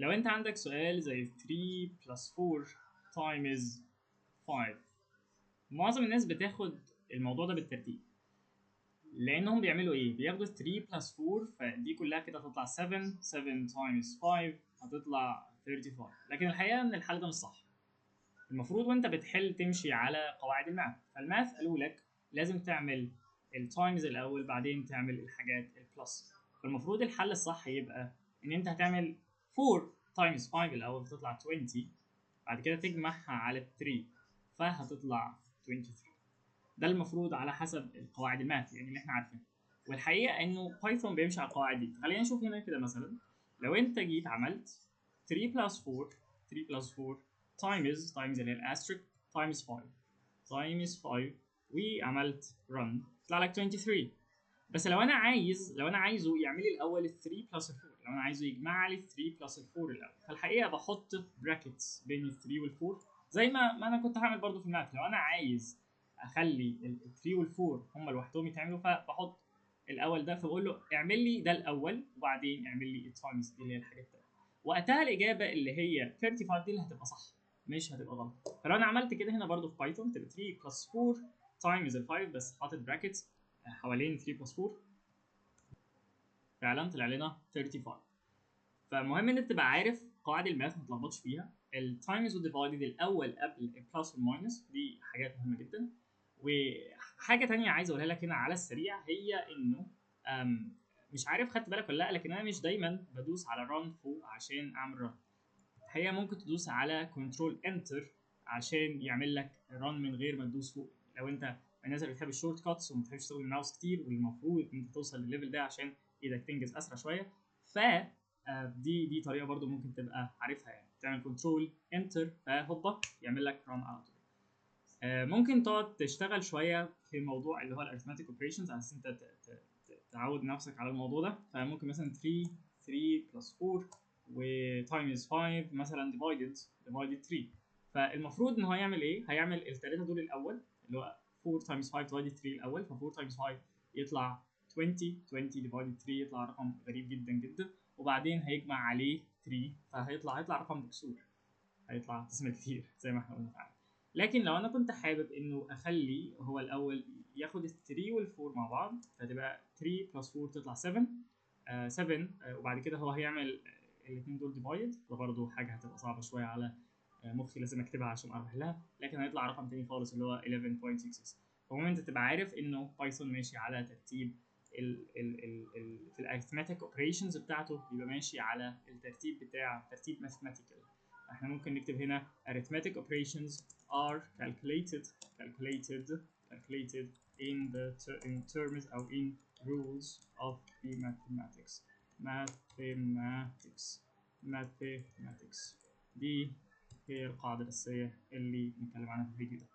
لو انت عندك سؤال زي 3 plus 4 times 5، معظم الناس بتاخد الموضوع ده بالترتيب، لانهم بيعملوا ايه؟ بياخدوا 3 plus 4، فدي كلها كده هتطلع 7، 7 times 5 هتطلع 35. لكن الحقيقة ان الحل ده مش صح. المفروض وانت بتحل تمشي على قواعد ال math، فال math قالوا لك لازم تعمل ال times الاول بعدين تعمل الحاجات ال plus. فالمفروض الحل الصح يبقى ان انت هتعمل 4 times 5 الاول فتطلع 20، بعد كده تجمعها على 3 فهتطلع 23. ده المفروض على حسب القواعد ال math يعني اللي احنا عارفينها، والحقيقة انه Python بيمشي على القواعد دي. خلينا نشوف هنا كده مثلا لو انت جيت عملت 3 plus 4، 3 plus 4 times اللي هي ال asterisk times 5 times 5 وعملت run، طلع لك 23. بس لو انا عايزه يعمل لي الاول 3 plus 4، لو انا عايزه يجمع لي 3 plus 4 الاول، فالحقيقة بحط brackets بين ال 3 وال 4 زي ما انا كنت هعمل برده في ال math. لو انا عايز اخلي ال 3 وال 4 هم لوحدهم يتعملوا، فبحط الاول ده، فبقول له اعمل لي ده الاول وبعدين اعمل لي ال times دي اللي هي الحاجة الثانية. وقتها الاجابة اللي هي 35 دي اللي هتبقى صح، مش هتبقى غلط. فلو انا عملت كده هنا برده في Python تبقى 3 plus 4 times ال 5، بس حاطط brackets حوالين 3 plus 4، فعلا طلع لنا 35. فمهم ان انت تبقى عارف قواعد ال math ما تتلخبطش فيها. ال times وال divided الاول قبل ال plus وال minus دي حاجات مهمة جدا. وحاجه تانية عايز اقولها لك هنا على السريع، هي انه مش عارف خدت بالك ولا لا، لكن انا مش دايما بدوس على run فوق عشان اعمل run. هي ممكن تدوس على control enter عشان يعمل لك run من غير ما تدوس فوق. لو انت من الناس اللي بتحب ال shortcuts وما بتحبش تستخدم الماوس كتير، والمفروض انت توصل للل level ده عشان ايدك تنجز اسرع شوية، ف دي طريقه برده ممكن تبقى عارفها، يعني تعمل control enter فهوبا يعمل لك run على طول. ممكن تقعد تشتغل شوية في موضوع اللي هو ال arithmetic operations على اساس انت تعود نفسك على الموضوع ده. فممكن مثلا 3 plus 4 و times 5 مثلا divided 3، فالمفروض ان هو يعمل ايه؟ هيعمل الثلاثة دول الاول اللي هو 4 times 5 divided 3 الاول، ف 4 times 5 يطلع 20، 20 divided 3 يطلع رقم غريب جدا جدا، وبعدين هيجمع عليه 3 فهيطلع رقم مكسور، هيطلع decimal كتير زي ما احنا قلنا فعلا. لكن لو انا كنت حابب انه اخلي هو الاول ياخد ال 3 وال 4 مع بعض، فتبقى 3 plus 4 تطلع 7، 7، وبعد كده هو هيعمل الاثنين دول divide، ده برضه حاجة هتبقى صعبة شوية على مخي لازم اكتبها عشان اعرف احلها، لكن هيطلع رقم تاني خالص اللي هو 11.66. فالمهم انت تبقى عارف انه Python ماشي على ترتيب ال ال ال ال في ال arithmetic operations بتاعته، بيبقى ماشي على الترتيب بتاع ترتيب mathematical. احنا ممكن نكتب هنا arithmetic operations are calculated in the in terms أو in rules of the mathematics. mathematics دي هي القاعدة الأساسية اللي بنتكلم عنها في الفيديو ده.